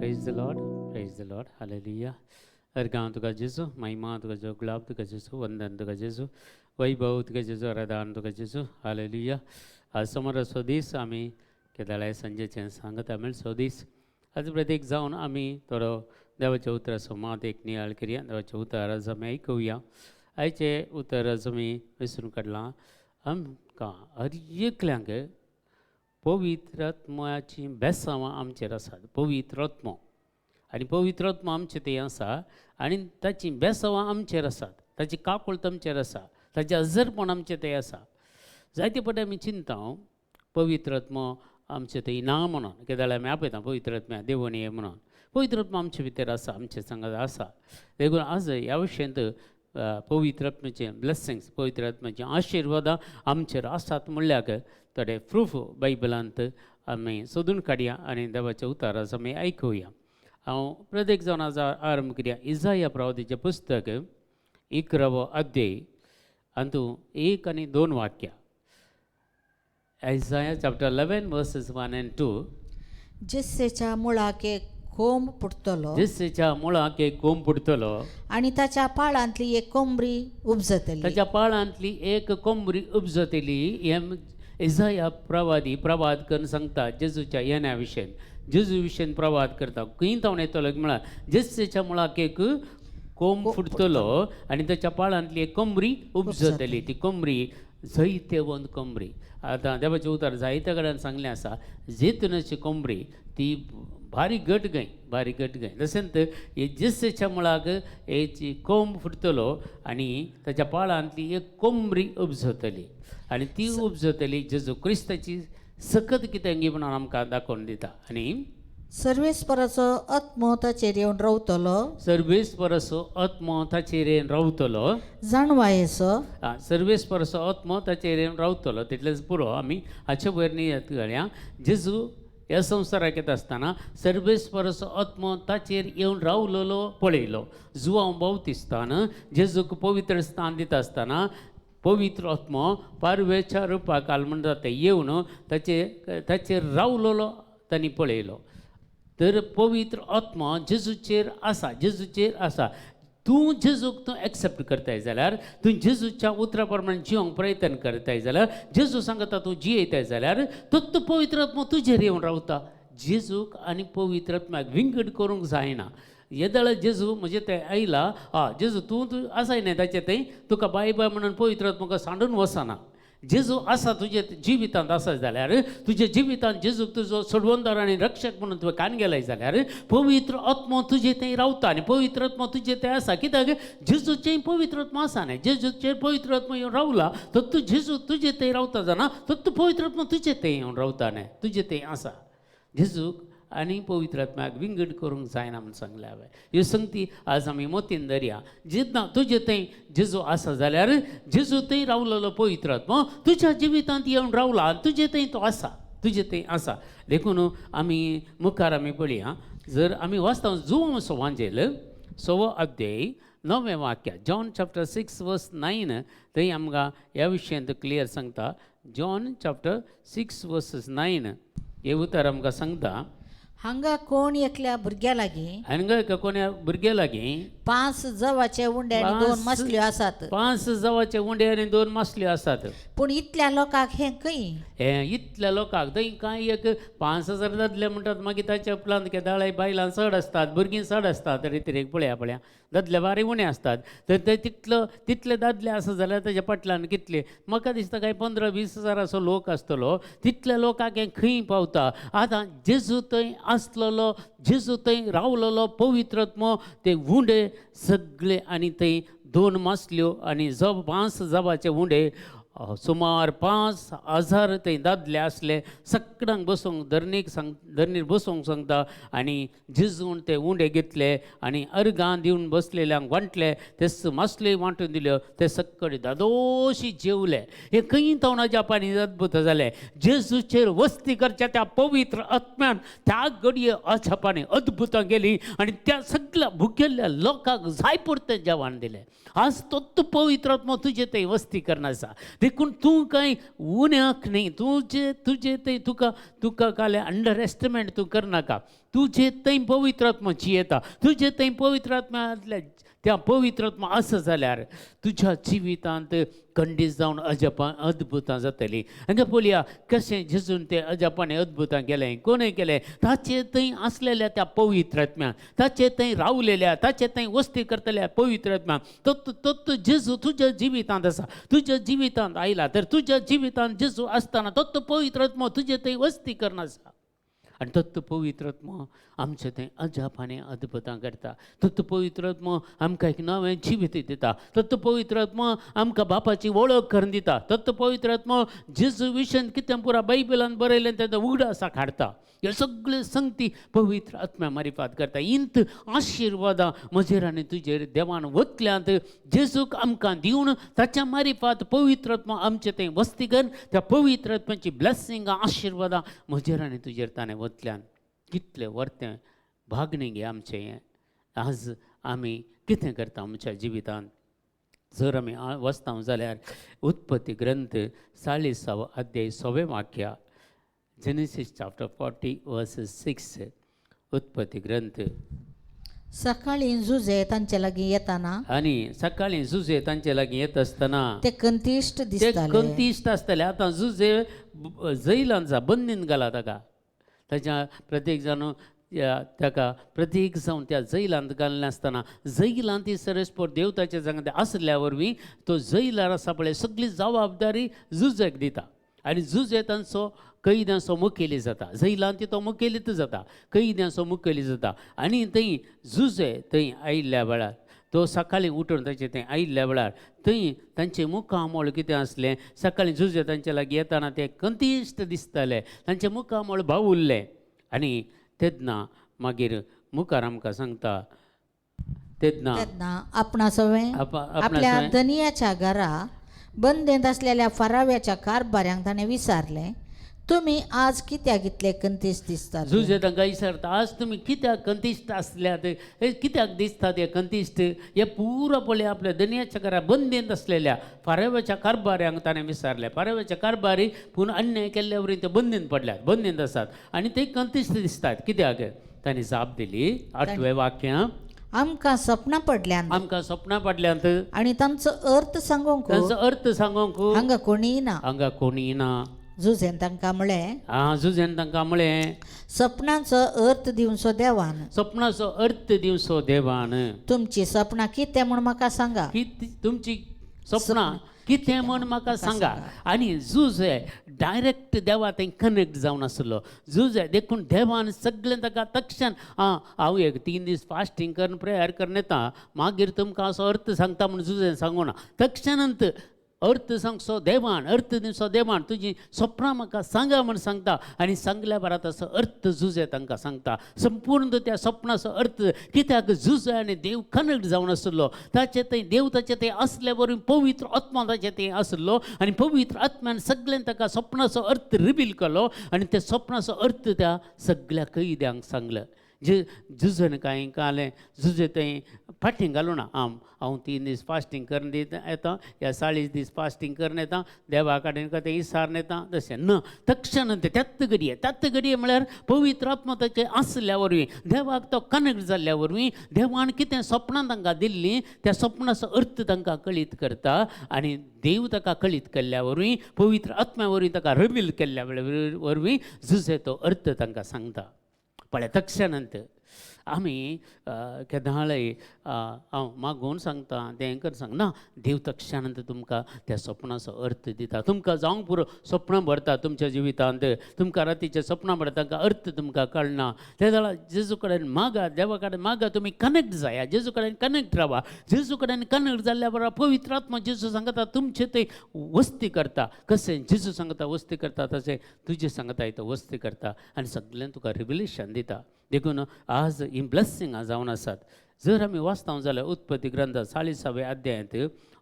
Praise the Lord, praise the Lord, hallelujah. अर्गां तुका जेजू, महिमा तुका जेजू, गुलाब तुका जेजू, वंदन तुका जेजू, वैभव तुका जेजू, आराधन तुका जेजू, हालेलुया. आज सोमाराचो दीस आमी केदाळाय सांजेचें सांगता मेळचो दीस. आज प्रत्येक जावन आमी थोडो देवाच्या उतराचो मात एक नियाळ करया. देवाचें उतर आज आमी आयकुया. आयचें उतर आज आमी वेंचून काडलां. आमकां हर एकल्यांक पवित्र आत्म्याचीं बेसांवां आमचेर आसात. पवित्र आत्मो आनी पवित्र आत्मो आमचे थंय आसा आनी ताचीं बेसांवां आमचेर आसात, ताची काकूळट आमचेर आसा, ताचें हजरपण आमचे थंय आसा. जायते फावटी आमी चिंता पवित्र आत्मो आमचे थंय ना म्हणून. कितें जाल्यार आमी आपयता पवित्र आत्म्या देवून ये म्हणून. पवित्र आत्मो आमचे भितर आसा, आमचे संगात आसा. देखून आज ह्या विशयांत पवित्र आत्म्याचे ब्लेसिंग्स, पवित्र आत्म्याचे आशिर्वादां आमचेर आसात म्हणल्यार थोडे प्रूफ बायबलांत आमी सोदून काडया आनी देवाच्या उताराचो आमी आयकुया. हांव प्रत्येक जावन आज आरंभ करया. इजाया प्रवादीचें पुस्तक 11वो अध्याय अंतू 1 आनी 2 वाक्यां. Isaiah chapter 11 verses 1 and 2. जेस्सेच्या मुळाक एक कोंब फुटतलो. जेस्सेच्या मुळाक एक कोंब फुटतलो. आनी ताच्या पाळांतली एक कोंबरी उपजतली. ताच्या पाळांतली एक कोंबरी उपजतली. हें इजाया प्रवादी प्रवाद करून सांगता जेजूच्या येण्या विशयन. जेजू विशयन प्रवाद करता. खंय तावन येतलो म्हळ्यार जेस्सेच्या मुळाक एक कोंब फुटतलो आनी ताच्या पाळांतली एक कोंबरी उपजतली. ती कोंबरी जैतेवंत कोंबरी. आतां देवाचें उतर जायते कडेन सांगलें आसा, जैतुनाची कोंबरी ती भारी घट गय, भारी घट गय. तशेंच हे जेस्सेच्या मुळाक हेची कोंब फुटतलो आनी ताच्या पाळांतली एक कोंबरी उपजतली आनी ती उपजतली जेजू क्रिस्ताची सकत कितें म्हणून आमकां दाखोवन दिता. आनी सर्वेस्पराचो आत्मो ताचेर येवन रावतलो. सर्वेस्पराचो आत्मो ताचेर येवन रावतलो. जाणवायेचो. सर्वेस्पराचो आत्मो ताचेर येवन रावतलो. तितलेंच पुरो, आमी हाचे वयर न्ही घालया. जेजू ह्या संवसाराक येता आसतना सर्वेस्पराचो आत्मो ताचेर येवन रावलेलो पळयलो. जुवांव बावतिस्तान जेजूक पवित्र स्थान दिता आसतना पवित्र आत्मो पारवेच्या रुपाक काल म्हणटा ते येवन ताचेर रावलेलो तांणी पळयलो. तर पवित्र आत्मो जेजूचेर आसा, जेजूचेर आसा. तूं जेजूक तूं एक्सेप्ट करताय जाल्यार, तूं जेजूच्या उतरा प्रमाण जिवंक प्रयत्न करताय जाल्यार, जेजू सांगता तूं जियेताय जाल्यार, तो पवित्र आत्मो तुजेर येवन रावता. जेजूक आनी पवित्र आत्म्याक विंगड करूंक जायना. येदळ जेजू म्हजे थंय आयला, आ जेजू तूं तूं आसाय न्ही ताचे थंय, तुका बाय बाय म्हणून पवित्र आत्मो सांडून वचना. जेजू आसा तुजे जिवितांत आसा जाल्यार, तुज्या जिवितांत जेजूक तुजो सोडवणदार आनी रक्षक म्हणून तुवें कान गेलाय जाल्यार पवित्र आत्मो तुजे थंय रावता आनी पवित्र आत्मो तुजे थंय आसा. कित्याक जेजूचें पवित्र आत्मो आसा न्ही, जेजूचेर पवित्र आत्मो येवन रावला तर तूं जेजू तुजे थंय रावता जाणा, तर तूं पवित्र आत्मो तुजे थंय येवन रावता न्ही, तुजे थंय आसा. जेजूक आनी पवित्र आत्म्याक विंगड करूंक जायना म्हूण सांगलें हांवें. ह्यो संगती आज आमी मोतीन धरया. जेन्ना तुजे थंय जेजू आसा जाल्यार जेजू थंय रावलेलो पवित्र आत्मो तुज्या जिवितांत येवन रावला आनी तुजे थंय तो आसा, तुजे थंय आसा. देखून आमी मुखार आमी पळया. जर आमी वाचता जुवांव सोवांजेल 6वो अध्याय 9वें वाक्य, जॉन चॅप्टर 6 वर्स 9, थंय आमकां ह्या विशयांत क्लियर सांगता. जॉन चॅप्टर 6 वर्स 9 हे उतर आमकां सांगता, हांगा कोण एकल्या भुरग्या लागीं, हांगा एका कोण्या भुरग्या लागीं 5 जवाचे उंडे आनी 2 मासल्यो आसात. 5 जवाचे उंडे आनी 2 मासल्यो आसात. पूण इतल्या लोकांक हें खंय? हें इतल्या लोकांक थंय कांय एक 5000 दादले म्हणटात, मागीर ताच्या उपरांत केदाळाय बायलां चड आसतात, भुरगीं चड आसतात. तरी पळया पळया दादले बारी उणे आसतात. तर ते तितले दादले आसा जाल्यार ताच्या फाटल्यान कितले, म्हाका दिसता कांय 15-20 हजाराचो लोक आसतलो. तितल्या लोकांक हें खंय पावता? आतां जेजू थंय आसलेलो, जेजू थंय रावलेलो पवित्र आत्मो ते उंडे सगळे आनी थंय 2 मासल्यो आनी 5 जवाचे उंडे, सुमार 5000 थंय दादले आसले. सगळ्यांक बसोवंक धरणीक सांग, धरणीर बसोवंक सांगता आनी जेजून ते उंडे घेतले आनी अर्गां दिवन बसलेल्यांक वांटले, ते मासल्यो वांटून दिल्यो, ते सगळे दादोशी जेवले. हे खंय तवनाच्या पाणी अद्भुत जालें. जेजूचेर वस्ती करच्या त्या पवित्र आत्म्यान त्या घडये अजापांनी अद्भुतां केली आनी त्या सगळ्या भुकेल्ल्या लोकांक जाय पुरतें जेवण दिलें. आज तो पवित्र आत्मो तुजे थंय वस्ती करना आसा. देखून तूं कांय उण्याक न्ही, तुजे तुजे थंय तुका तुका काले अंडर एस्टिमेट तूं करनाका. तुजे थंय पवित्र आत्मा जियेता. तुजे थंय पवित्र आत्म्यांतल्या त्या पवित्र आत्मा आसा जाल्यार तुज्या जिवितांत खंडीत जावन अजापां अद्भुतां जातलीं. हांगा पळया कशें जेजून ते अजापां अद्भुतां केलें. कोणें केलें? ताचे थंय आसलेल्या त्या पवित्र आत्म्यान, ताचे थंय रावलेल्या, ताचे थंय वस्ती करतल्या पवित्र आत्म्यान. तत्त जेजू तुज्या जिवितांत आसा, तुज्या जिवितांत आयला तर तुज्या जिवितांत जेजू आसतना तत्त पवित्र आत्मो तुजे थंय वस्ती करना आसा. आनी तत्त पवित्र आत्मो आमचें थंय अजाप आनी अद्भुतां करता. तत्त पवित्र आत्मो आमकां एक नवें जिवीत दिता. तत्त पवित्र आत्मो आमकां बापाची वळख करून दिता. तत्त पवित्र आत्मो जेजू विशयन कितें पुरा बायबलान बरयलें तें उगडासाक हाडटा. ह्यो सगळ्यो संगती पवित्र आत्म्या मारिफात करता. इंत आशिर्वादां म्हजेर आनी तुजेर देवान वतल्यांत जेजूक आमकां दिवन ताच्या मारिफात पवित्र आत्मा आमचें थंय वस्ती करून त्या पवित्र आत्म्याची ब्लेसिंगां आशिर्वादां म्हजेर आनी तुजेर ताणें वतल्यान. कितलें वर्तें भागणें गे आमचें हें. आज आमी कितें करता आमच्या जिवितांत? जर आमी वचता जाल्यार उत्पत्ती ग्रंथ 40वो अध्याय 6वें वाक्य, Genesis chapter 40 verses 6, उत्पत्ती ग्रंथ. सकाळीं जुजे तांचे लागीं येताना आनी सकाळीं जुजे तांचे लागीं येत आसतना ते कंतिश्ट ते दिसताले. कंतिश्ट आसतले. आतां जुजे जैलान जा, बंदीन घाला ताका. ताच्या प्रत्येक जाण ताका प्रत्येक जावन त्या जैलांत घालना आसतना जैलांत ती सरस्पर देवताच्या जागा आसल्या वरवीं तो जैलार आसा पळय सगळी जबाबदारी जुजेक दिता. आनी जुजे तांचो कैद्यांचो मुखेली जाता. जैलांत तो मुखेलीत जाता, कैद्यांचो मुखेली जाता. आनी थंय जुजे थंय आयिल्ल्या वेळार तो सकाळीं उठून ताचे थंय आयिल्ल्या वेळार थंय तांचें मुखामळ कितें आसलें? सकाळीं जुजे तांचे लागीं येताना ते कंतिश्ट दिसताले, तांचें मुखामळ बावुल्लें. आनी तेन्ना मागीर मुखार आमकां सांगता तेन्ना तेन्ना आपणा सवें आपल्या आपणा धनियाच्या घरा बंदेंत आसलेल्या फाराव्याच्या कारभाऱ्यांक ताणें विचारलें, तुमी आज कित्याक इतले कंतिश्ट दिसतात? जुजे तांकां विचारता, आज तुमी कित्याक कंतिश्ट आसल्यात? हे कित्याक दिसतात हे कंतिश्ट? हे पुरो पळय आपल्या दनयाच्या घरा बंदेंत आसलेल्या फाराव्याच्या कारभाऱ्यांक ताणें विचारलें. फाराव्याच्या कारभारी पूण अन्याय केल्ल्या वरी ते बंदीन पडल्यात, बंदीन आसात आनी ते कंतिश्ट दिसतात कित्याक? तांणी जाप दिली, 8वें वाक्य, आमकां सपनां पडल्यांत, आमकां सपनां पडल्यांत आनी तांचो अर्थ सांगूंक तांचो अर्थ सांगूंक हांगा कोणीय ना. हांगा कोणीय ना. जुजेन तांकां म्हळें, जुजेन तांकां म्हळें, सपनांचो अर्थ दिवचो देवान, सपनाचो अर्थ दिवचो देवान, तुमची सपनां कितें म्हूण म्हाका सांगा. तुमची सपनां कितें म्हूण म्हाका सांगा. आनी जुजे डायरेक्ट देवा थंय कनेक्ट जावन आसलो जुजे, देखून देवान सगळें ताका तक्षण आं हांव एक 3 दीस फास्टींग करून प्रेयर करून येता मागीर तुमकां असो अर्थ सांगता म्हूण जुजेन सांगूना. तक्षणांत अर्थ सांगचो देवान, अर्थ दिवचो देवान, तुजी सपनां म्हाका सांगा म्हूण सांगता. आनी सांगल्या बरात असो अर्थ जुजे तांकां सांगता संपूर्ण त्या सपनाचो अर्थ. कित्याक जुजे आनी देव कनेक्ट जावन आसलो. ताचे थंय देव ताचे थंय आसल्या वरवीं पवित्र आत्मा ताचे थंय आसलो आनी पवित्र आत्म्यान सगळ्यान ताका सपनाचो अर्थ रिवील केलो आनी त्या सपनाचो अर्थ त्या सगळ्या कैद्यांक सांगलें. जे जुजन कांय कालें जुजे थंय फाटीं घालूना, आम हांव 3 दीस फास्टींग करून दिता येता या 40 दीस फास्टींग करून येता देवा कडेन तें इसारून येता तशें ना. तक्षण त्याच घडये, त्याच घडये म्हळ्यार पवित्र आत्मा ताचें आसल्या वरवीं देवाक तो कनेक्ट जाल्ल्या वरवीं देवान कितें सपनां तांकां दिल्लीं त्या सपनाचो अर्थ तांकां कळीत करता. आनी देव ताका कळीत केल्ल्या वरवीं पवित्र आत्म्या वरवीं ताका रिवील केल्ल्या वरवीं जुजे तो अर्थ तांकां सांगता. पळय तक्षणांत आमी केदाळय हांव मागून सांगता तें कर सांग ना, देव तक्षणांत तुमकां त्या सपनाचो अर्थ दिता. तुमकां जावंक पुरो सपनां भरता तुमच्या जिवितांत, तुमकां रातीचें सपनां भरता, तांकां अर्थ तुमकां कळना. ते जाल्यार जेजू कडेन मागा, देवा कडेन मागा, तुमी कनेक्ट जाया, जेजू कडेन कनेक्ट रावा. जेजू कडेन कनेक्ट जाल्ल्या बरोबर पवित्र आत्मा जेजू सांगता तुमचे थंय वस्ती करता. कशें जेजू सांगता वस्ती करता तशें तुजें सांगता तो वस्ती करता आनी सगळ्यां तुका रिविलेशन दिता. देखून आज ही ब्लेसिंगां जावन आसात. जर आमी वाचता जाल्यार उत्पत्ती ग्रंथ 40व्या अध्यायांत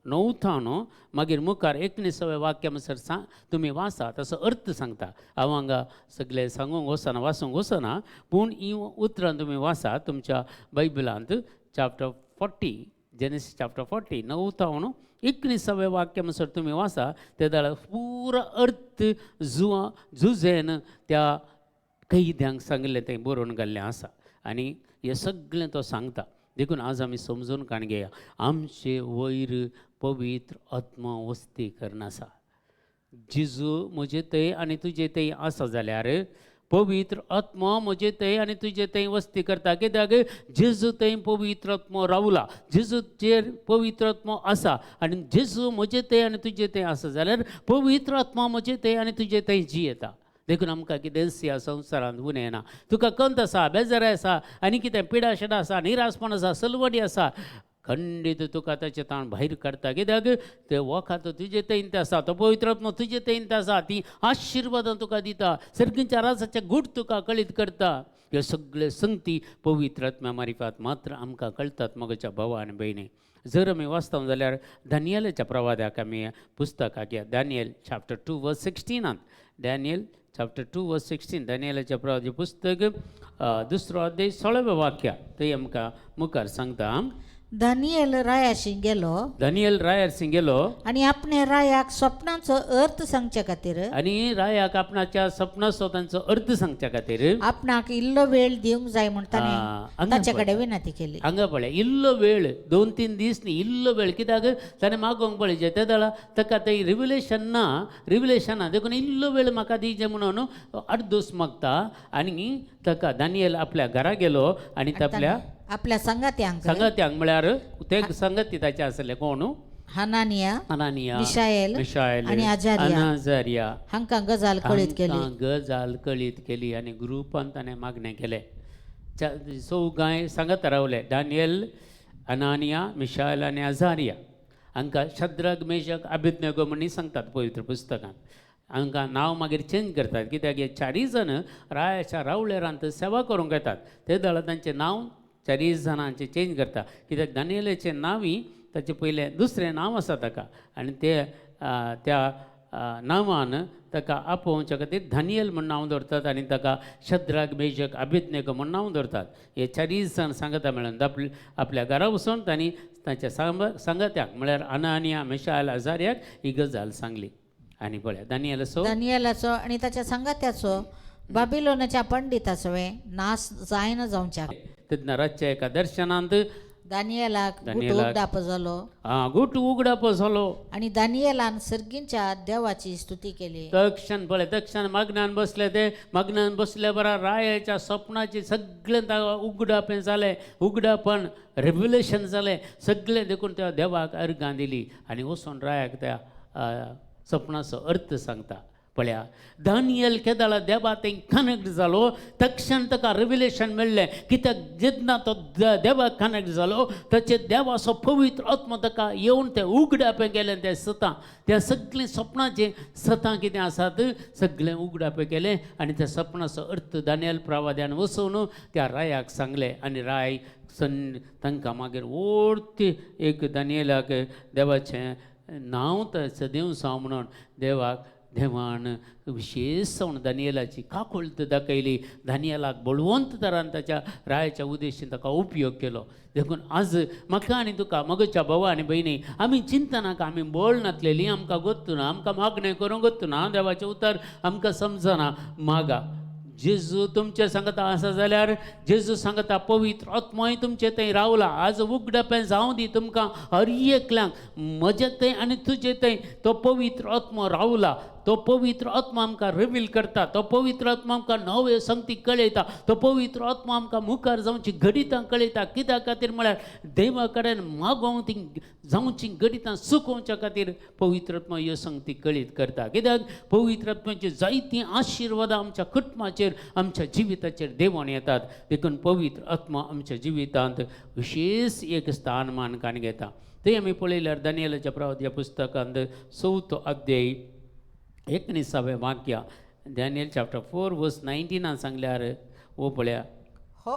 9 मागीर मुखार 19व्या वाक्य म्हणसर तुमी वाचा तसो अर्थ सांगता. हांव हांगा सगळें सांगूंक वचना, वाचूंक वचना, पूण ही उतरां तुमी वाचा तुमच्या बायबलांत चॅप्टर 40, जेनेसीस चॅप्टर 40 9 19व्या वाक्य म्हणसर तुमी वाचा. ते जाल्यार पुरो अर्थ जुजेन त्या कैद्यांक सांगिल्लें तें बरोवन घाल्लें आसा आनी हें सगळें तो सांगता. देखून आज आमी समजून काण घेया, आमचे वयर पवित्र आत्मा वस्ती करून आसा. जेजू म्हजे थंय आनी तुजे थंय आसा जाल्यार पवित्र आत्मा म्हजे थंय आनी तुजे थंय वस्ती करता. कित्याक जेजू थंय पवित्र आत्मो रावला, जेजूचेर पवित्र आत्मो आसा आनी जेजू म्हजे थंय आनी तुजे थंय आसा जाल्यार पवित्र आत्मा म्हजे थंय आनी तुजे थंय जियेता. देखून आमकां कितेंच ह्या संवसारांत उणें येना. तुका कंत आसा, बेजार आसा आनी कितें पिडा शिडा आसा, निरासपण आसा, सलवडी आसा, खंडीत तुका ताचें ताण भायर काडटा. कित्याक ते वखद तुजे थंय आसा, तो पवित्र आत्मो तुजे थंय आसा, ती आशिर्वादां तुका दिता, सर्गीच्या राजाचे गूट तुका कळीत करता. ह्यो सगळे संगती पवित्र आत्म्या मारिफात मात्र आमकां कळटात. मगच्या भावा आनी भयणी, जर आमी वाचता जाल्यार दानियलाच्या प्रवादाक आमी पुस्तकाक घ्या, दानियल चॅप्टर 2 वर्स 16, दानियल चॅप्टर 2 वर्स 16, दानियलाच्या प्रवादाचें पुस्तक दुसरो अध्याय 16वें वाक्य थंय आमकां मुखार सांगता. दानियल रायाशी गेलो, दानियल रायार गेलो आनी आपणे रायाक स्वप्नाचो अर्थ सांगचे खातीर, आनी रायाक आपणाच्या सपनाचो तांचो अर्थ सांगच्या खातीर आपणाक इल्लो वेळ दिवंक जाय म्हूण ताणें ताचे कडेन विनंती केली. हांगा पळय इल्लो वेळ, 2-3 दीस न्ही, इल्लो वेळ. कित्याक ताणें मागोवंक पळय ते दळा ताका थंय रिविलेशन ना, रिविलेशन ना, देखून इल्लो वेळ म्हाका दिवचें म्हणून अर्दोस मागता. आनी ताका दानियल आपल्या घरा गेलो आनी आपल्या आपल्या संगात्यांक, संगात्यांक म्हळ्यार ते संगती ताचे आसले कोण, हनानिया, अनानिया, मिशाएल मिशाएल आनी अजारिया अनाजारिया हांकां गजाल कळीत केली. हांकां गजाल कळीत केली आनी ग्रुपान ताणें मागणें केलें. चौगांय सांगत रावले, दानियल, अनानिया, मिशाएल आनी अजारिया. हांकां शद्रक, मेशक, अभिज्ञगो म्हणून सांगतात पवित्र पुस्तकांत. हांकां नांव मागीर चेंज करतात कित्याक हे चारीय जाण रायाच्या रावळेरांत सेवा करूंक येतात. ते दळा तांचें नांव चारीय जाणांचें चेंज करता कित्याक दानियलाचें नांवय ताचें पयलें दुसरें नांव आसा ताका आनी ते त्या नांवान ताका आपोवच्या खातीर दानियल म्हूण नांव दवरतात आनी ताका शद्राक, मेशक, अभिज्ञगो म्हूण नांव दवरतात. हे चारीय जाण सांगता मेळून आपल्या घरा वचून तांणी तांच्या सांगात्याक म्हळ्यार अनानिया, मिशाएल, अजारियाक ही गजाल सांगली. आनी पळया दानियलाचो, दानियलाचो आनी ताच्या संगात्याचो बाबिलोनाच्या पंडिताचो नाश जायना जावच्या. तेन्ना रातच्या एका दर्शनांत दानियलाक गुट दानियलाक उगडाप जालो, गुट उगडाप जालो आनी दानियलान सर्गींच्या देवाची स्तुती केली. तक्षण पळय तक्षण मग्नान बसले, ते मग्नान बसले बरा रायाच्या सपनाचे सगळें उगडापें जालें, उगडापण रेव्युलेशन जालें सगळें. देखून त्या देवाक अर्गां दिली आनी वचून रायाक त्या सपनाचो अर्थ सांगता. पळया दानियल केदाळा देवा थंय कनेक्ट जालो, तक्षण ताका रेव्युलेशन मेळ्ळें. कित्याक जेन्ना तो देवाक कनेक्ट जालो ताचे देवाचो पवित्र आत्मा ताका येवन तें उगडापें केलें. तें सतां त्या सगळीं सपनाचें सतां कितें आसात सगळें उगडापें केलें आनी त्या सपनाचो अर्थ दानियल प्रवाद्यान वचून त्या रायाक सांगलें. आनी राय सन तांकां मागीर ओर्ती एक दानियलाक देवाचें नांव सदेव साव म्हणून देवाक देवान विशेश जावन दानियलाची काकुळट दाखयली. दानियलाक बळवंत तरान ताच्या रायाच्या उद्देशीन ताका उपयोग केलो. देखून आज म्हाका आनी तुका मगच्या भावा आनी भयणी आमी चिंतनाक आमी बळ नासलेली, आमकां गोत्तू ना, आमकां मागणें करूंक गोत्तू ना, देवाचें उतर आमकां समजना. मागा जेजू तुमचें सांगता आसा जाल्यार जेजू सांगता पवित्र आत्मोय तुमचे थंय रावला. आज उगडपें जावं दी तुमकां हर एकल्यांक, म्हजे थंय आनी तुजे थंय तो पवित्र आत्मो रावला. तो पवित्र आत्मा आमकां रिवील करता, तो पवित्र आत्मा आमकां नव्यो संगती कळयता, तो पवित्र आत्मा आमकां मुखार जावची घडितां कळयता. कित्या खातीर म्हळ्यार देवा कडेन मागोवंक ती जावची घडितां सुकोवच्या खातीर पवित्र आत्मा ह्यो संगती कळीत करता. कित्याक पवित्र आत्म्याची जायतीं आशिर्वादां आमच्या कुटुंबाचेर आमच्या जिविताचेर देवून येतात. देखून पवित्र आत्मा आमच्या जिवितांत विशेष एक स्थानमान काण घेता. थंय आमी पळयल्यार दानियलाच्या प्रवाद्या पुस्तकांत 4थो अध्याय 19वें वाक्य, दानियल चॅप्टर 4 वर्स 19 सांगल्यार ओ पळया हो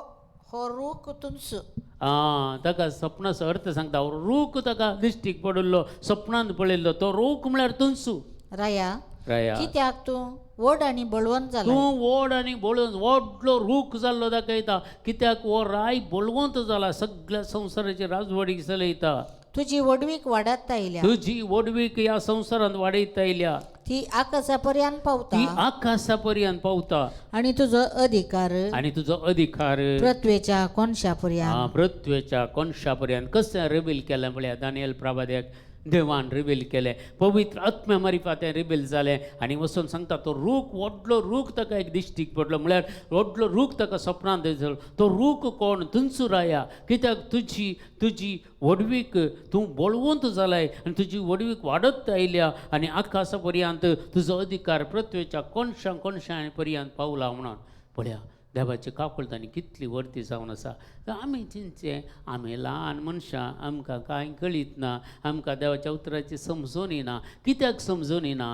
हो रूख तुमचो ताका सपनाचो अर्थ सांगता. रूख ताका दिश्टीक पडिल्लो, सपनांत पळयल्लो तो रूख म्हळ्यार तुमचो. राया राया कित्याक तूं व्हड आनी बळवंत जाला, तूं व्हड आनी बळवंत, व्हडलो रूख जाल्लो दाखयता. कित्याक हो राय बळवंत जाला, सगळ्या संवसाराची राजवडीक चलयता. तुजी व्हडवीक वाडत आयल्या, तुजी व्हडवीक ह्या संवसारांत वाडयत आयल्या. ती आकाशा पर्यंत ती पावता आकाशा पर्यंत पावता आणि तुजो अधिकार आनी तुजो अधिकार पृथ्वेच्या कोनशा पर्यंत. हा, पृथ्वेच्या कोनशा पर्यंत. कशें रिबील केलें पळया, दानियल प्रवाद्याक देवान रिबील केलें, पवित्र आत्म्या मारिफात तें रिबील जालें. आनी वचून सांगता तो रूख, व्हडलो रूख ताका एक दिश्टीक पडलो, म्हळ्यार व्हडलो रूख ताका सपनांत दिसलो. तो रूख कोण? तुंचुराया. कित्याक तुजी तुजी व्हडवीक तूं बळवंत जालाय आनी तुजी व्हडवीक वाडत आयल्या आनी आकाशा पर्यंत तुजो अधिकार पृथ्वेच्या कोनशा कोनशा पर्यंत पावला म्हणून. पळया देवाची काकुळट आनी कितली वर्ती जावन आसा. तर आमी चिंतचें, आमी ल्हान मनशां, आमकां कांय कळीत ना, आमकां देवाच्या उतराची समजून येना. कित्याक समजून येना?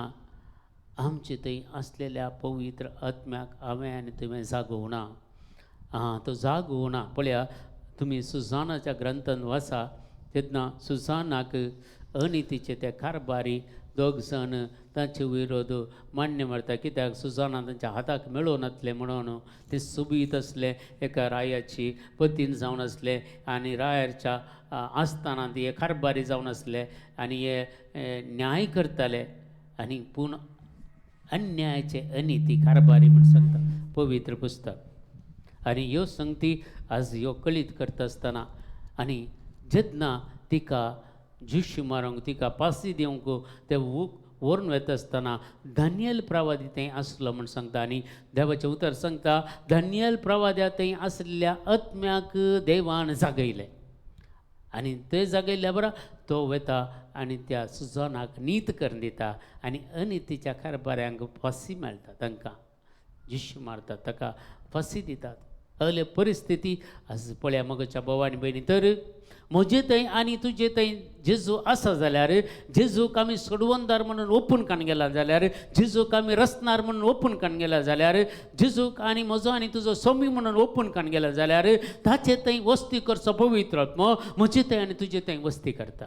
आमचे थंय आसलेल्या पवित्र आत्म्याक हांवें आनी तुवें जागोवना. आं, तो जागोवना. पळया तुमी सुजानाच्या ग्रंथान वाचा, तेन्ना सुजानाक अनितीचे ते कारभारी दोग जाण तांचे विरोध मान्य मारता, कित्याक सुजाना तांच्या हाताक मेळोवन नासलें म्हणून. ते सोबीत आसलें, एका रायाची पतीन जावन आसलें आनी रायाच्या आस्थानांत हे कारभारी जावन आसले आनी हे न्याय करताले आनी पूण अन्यायाचे अनिती कारभारी म्हूण सांगता पवित्र पुस्तक. आनी ह्यो संगती आज ह्यो कळीत करता आसतना आनी जेन्ना तिका जुशी मारूंक, तिका पासी दिवंक ते व्हरून वता आसतना दानियल प्रवादी थंय आसलो म्हूण सांगता. आनी देवाचें उतर सांगता, दानियल प्रवाद्या थंय आसल्या आत्म्याक देवान जागयलें आनी ते जागयल्ल्या बरा तो वता आनी त्या सुजनाक नीत करून दिता आनी अनितीच्या कारभाऱ्यांक फांसी मेळटा, तांकां जिशी मारतात, ताका फांसी दितात. असले परिस्थिती आज पळया मगच्या भाव आनी भयणी. तर म्हजे थंय आनी तुजे थंय जेजू आसा जाल्यार, जेजूक आमी सोडवणदार म्हणून ओपून काण गेला जाल्यार, जेजूक आमी रसनार म्हणून ओपून काण गेला जाल्यार, जेजूक आनी म्हजो आनी तुजो सोमी म्हणून ओपून काण गेला जाल्यार, ताचे थंय वस्ती करचो पवित्र आत्मो म्हजे थंय आनी तुजे थंय वस्ती करता.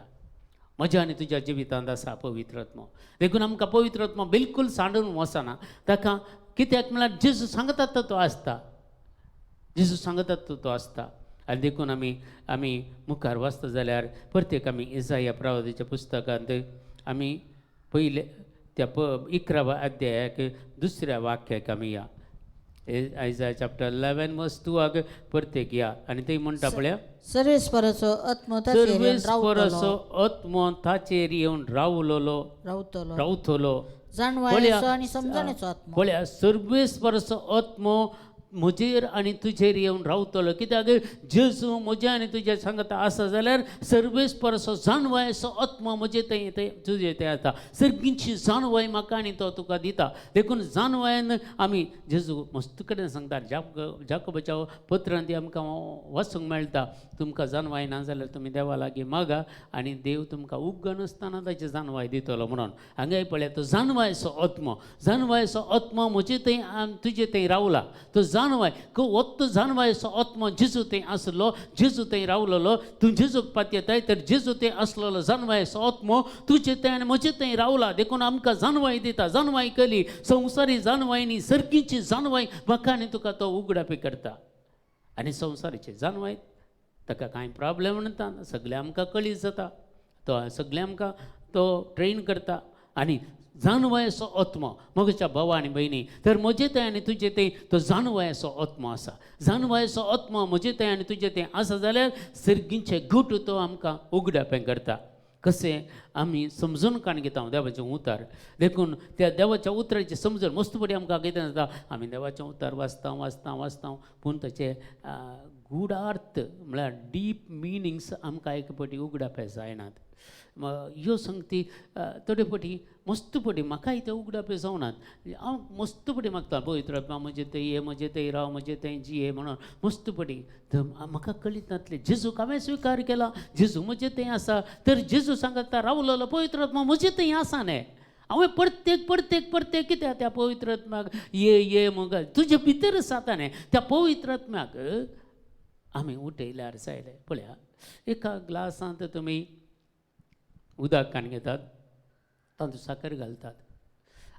म्हज्या आनी तुज्या जिवितांत आसा पवित्र आत्मो. देखून आमकां पवित्र आत्मो बिलकूल सांडून वचना ताका, कित्याक म्हळ्यार जेजू सांगता तो आसता, जेजू सांगतात तो आसता. आनी देखून आमी आमी मुखार वाचता जाल्यार प्रत्येक आमी इजाया प्रवादाच्या पुस्तकांत आमी पयले त्या 11व्या अध्यायाक दुसऱ्या वाक्याक आमी या, आयजा चॅप्टर 11 वर्स 2 प्रत्येक या. आनी थंय म्हणटा पळया, सर्वेस्पराचो आत्मो ताचेर येवन सर्वेस्पराचो रावतलो आत्मो ताचेर येवन रावलोलो रावतलो रावतलो. जाणवायेचो आनी समजणेचो आत्मो. पळया, सर्वेस्पराचो आत्मो म्हजेर आनी तुजेर येवन रावतलो, कित्याक जेजू म्हज्या आनी तुज्या सांगता आसा जाल्यार सर्वेस्पराचो जाणवायेचो आत्मो म्हजे थंय थंय तुजे थंय आसा. सर्गींची जाणवाय म्हाका आनी तो तुका दिता. देखून जाणवायेन आमी जेजू मस्त कडेन सांगता, जाकोबाच्या पत्रान ती आमकां वाचूंक मेळटा, तुमकां जाणवाय ना जाल्यार तुमी देवा लागीं मागा आनी देव तुमकां उगनासतना ताची जाणवाय दितलो म्हणून. हांगाय पळया, तो जाणवायचो आत्मो, जाणवायचो आत्मो म्हजे थंय तुजे थंय रावला. तो जाणवाय वत्त जाणवायचो आत्मो जेजू थंय आसलो, जेजू थंय रावलोलो. तूं जेजूक पातयेताय तर जेजू थंय आसलेलो जाणवायचो आत्मो तुजे थंय आनी म्हजे थंय रावला. देखून आमकां जाणवाय दिता, जाणवाय केली संवसारी जाणवाय न्ही, सर्गीची जाणवाय म्हाका आनी तुका तो उगडापी करता. आनी संवसाराची जाणवाय ताका कांय प्रॉब्लेम नाता, सगळें आमकां कळीत जाता, तो सगळें आमकां तो ट्रेन करता. आनी जाणवायेचो आत्मो म्हज्या भावा आनी भयणी, तर म्हजे थंय आनी तुजे थंय तो जाणवायेचो आत्मो आसा. जाणवायेचो आत्मो म्हजे थंय आनी तुजे थंय आसा जाल्यार सर्गींचे गुट तो आमकां उगडापें करता. कशें आमी समजून काण घेता देवाचें उतर. देखून त्या देवाच्या उतराचें समजून मस्त पटी आमकां कितें जाता, आमी देवाचें उतर वाचता वाचता वाचता पूण ताचें गुडार्थ म्हळ्यार डीप मिनिंग्स आमकां एक पटी उगडापे जायनात. ह्यो संगती थोडे पटी मस्त पटी म्हाकाय ते उगडापे जावनात. हांव मस्त पटी मागता पवित्र आत्मा म्हजे थंय ये, म्हजे थंय राव, म्हजे थंय जिये म्हणून मस्त पटी. तर म्हाका कळीत नासलें जेजूक हांवें स्विकार केला, जेजू म्हजे थंय आसा, तर जेजू सांगता रावलोलो पवित्र आत्मा म्हजे थंय आसा न्ही. हांवें प्रत्येक प्रत्येक प्रत्येक कित्याक त्या पवित्र आत्म्याक ये ये मग तुजे भितर आसा न्ही, त्या पवित्र आत्म्याक आमी उठयल्यार जायले. पळया, एका ग्लासांत तुमी उदक काण घेतात, तातूंत साकर घालतात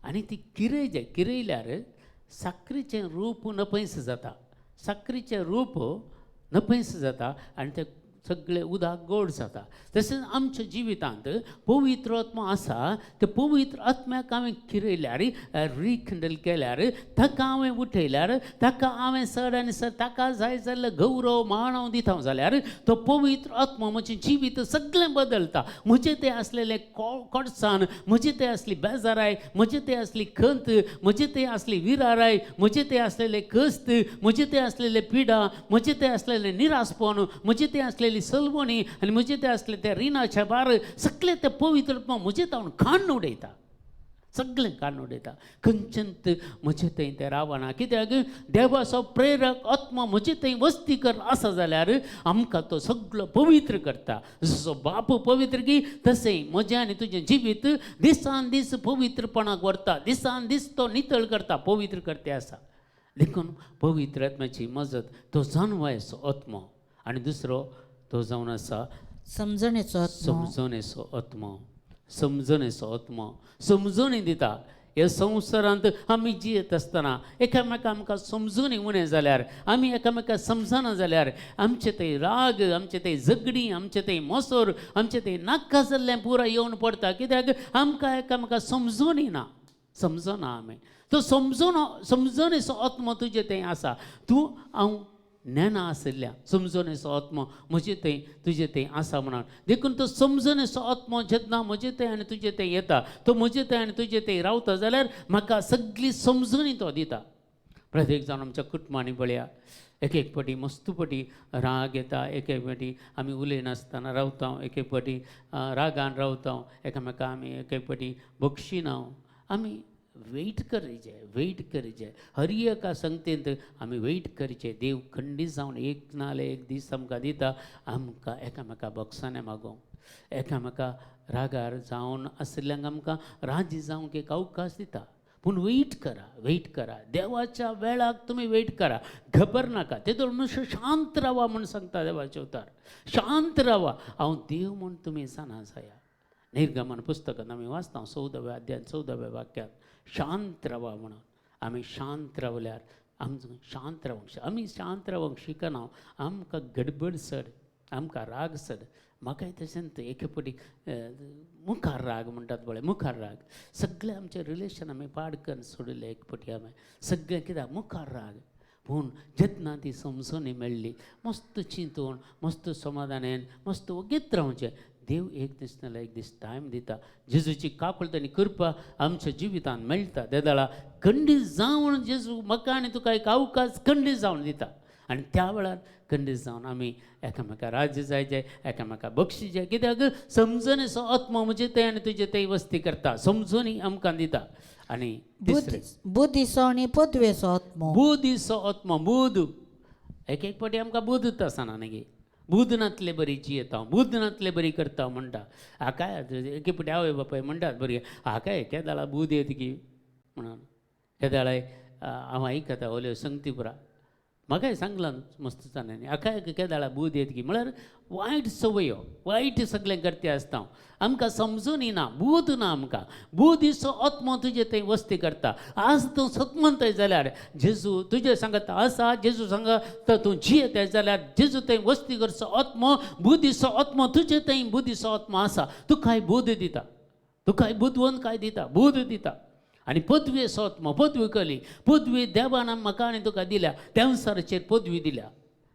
आनी ती किरयजे, किरयल्यार साकरीचें रूप नपयस जाता, साकरीचें रूप नपयस जाता आनी तें सगळें उदक गोड जाता. तशेंच आमच्या जिवितांत पवित्र आत्मो आसा. ते पवित्र आत्म्याक हांवें किरयल्यार, रिखंडल केल्यार, ताका हांवें उठयल्यार, ताका हांवें चड आनी चड ताका जाय जाल्ले गौरव मान हांव दिता जाल्यार तो पवित्र आत्मो म्हजें जिवीत सगळें बदलता. म्हजें तें आसलेलें कोडसाण, म्हजें तें आसली बेजाराय, म्हजें तें आसली खंत, म्हजें तें आसली विराराय, म्हजें तें आसलेलें कश्ट, म्हजें तें आसलेलें पिडा, म्हजें तें आसलेलें निरासपण, म्हजें तें आसलेली सलवणी आनी म्हजें तें आसलें तें रिणाचें भार, सगळें तें पवित्र आत्मो म्हजें तावन काडून उडयता. सगळें काडून उडयता. खंयच्यान म्हजें थंय तें रावना. कित्याक देवाचो प्रेरक आत्मो म्हजें थंय वस्ती कर आसा जाल्यार आमकां तो सगळो पवित्र करता. जसो बाप पवित्र की तशें म्हजें आनी तुजें जिवीत दिसान दीस पवित्रपणाक व्हरता, दिसान दीस तो नितळ करता, पवित्र करते आसा. देखून पवित्र आत्म्याची मजत, तो जाणवायचो आत्मो. आनी दुसरो तो जावन आसा समजणेचो आत्मो. समजणेचो आत्मो. समजणेचो आत्मो समजणी दिता. ह्या संवसारांत आमी जियेत आसतना एकामेका आमकां समजून उणें जाल्यार, आमी एकामेका समजना जाल्यार आमचे थंय राग, आमचे थंय झगडीं, आमचे थंय मोसोर, आमचे थंय नाका जाल्लें पुराय येवन पडटा. कित्याक आमकां एकामेका समजूनय ना, समजना आमी. तो समजून समजणेचो आत्मो तुजे थंय आसा. तूं हांव ज्ञाना आशिल्ल्या समजणेचो आत्मो म्हजे थंय तुजे थंय आसा म्हणून. देखून तो समजणेचो आत्मो जेन्ना म्हजे थंय आनी तुजे थंय येता, तो म्हजे थंय आनी तुजे थंय रावता जाल्यार म्हाका सगळी समजणी तो दिता. प्रत्येक जावन आमच्या कुटुंबांनी पळया, एक एक फावटी मस्त फावटी राग येता, एक एक फावटी आमी उलयनासतना रावता, एक एक फावटी रागान रावता, एकामेका आमी एक एक फावटी बक्षिना. आमी वेट करीजे, वेट करीजे. हर एका संगतींत आमी वेट करचें. देव खंडीत जावन एक ना जाल्यार एक दीस आमकां दिता आमकां एकामेका बक्षाने मागोवंक, एकामेका रागार जावन आशिल्ल्यांक आमकां राजी जावंक एक अवकाश दिता. पूण वेट करा, वेट करा, देवाच्या वेळाक तुमी वेट करा, घबर नाका. तेदोळ मनुष्य शांत रावा म्हूण सांगता देवाचे उतार. शांत रावा, हांव देव म्हूण तुमी जाणा जाया. निर्गमन पुस्तकांत आमी वाचता 14व्या अध्याय 14व्या वाक्यांत शांत रावा म्हणून. आमी शांत रावल्यार आमचो शांत रावंक, आमी शांत रावंक शिकना. आमकां गडबड सर, आमकां राग सर. म्हाकाय तशेंच एके फावटी मुखार राग म्हणटात पळय, मुखार राग. सगळें आमचें रिलेशन आमी पाड करून सोडिल्लें एक फावटी आमी सगळें. कित्याक मुखार राग. पूण जेन्ना ती समजणी मेळ्ळी, मस्त चिंतून, मस्त समाधानान, मस्त वगीत रावचें. देव एक दीस नाल्यार एक दीस टायम दिता. जेजूची काकुळट आनी कृपा आमच्या जिवितांत मेळटा. तेदळा खंडीत जावन जेजू म्हाका आनी तुका एक अवकाश खंडीत जावन दिता. आनी त्या वेळार खंडीत जावन आमी एकामेका राज्य जायचे, एकामेका बक्षीस जाय. कित्याक समजणेचो आत्मो म्हजे थंय आनी तुजे थंय वस्ती करता, समजणी आमकां दिता. आनी तिसरें बुद्धीचो आनी पदवेचो आत्मो. बुद्धीचो आत्मो. बुद्ध एक एक फावटी आमकां बुद्ध आसना न्ही, बुद्ध नातले बरी जियेता, बुद्ध नातले बरी करता म्हणटा. हाकाय एके फावटी आवय बापाय म्हणटात बरी, हाकाय केदाळा बुद्ध येत की म्हणून. केदाळाय हांव आयकता ओल्यो संगतीपुरा, म्हाकाय सांगलां मस्त जाणांनी, हाकाय केदाळा बुद्ध येत की. म्हळ्यार वायट संवयो, वायट सगळें करते आसता. आमकां समजून येना, बुद्ध ना आमकां. बुद्धीचो आत्मो तुजे थंय वस्ती करता. आज तूं सतमंतय जाल्यार जेजू तुजे सांगता आसा, जेजू सांगता तूं जियेतय जाल्यार जेजू थंय वस्ती करचो आत्मो, बुद्धीचो आत्मो तुजे थंय बुद्धीचो आत्मो आसा. तुकाय बुद्ध दिता, तुकाय बुदवंत काय दिता, बुद्ध दिता. आनी पदवेचो आत्मो, पदवी कली, पदवी देवान म्हाका आनी तुका दिल्या. देंवसाराचेर पदवी दिल्या,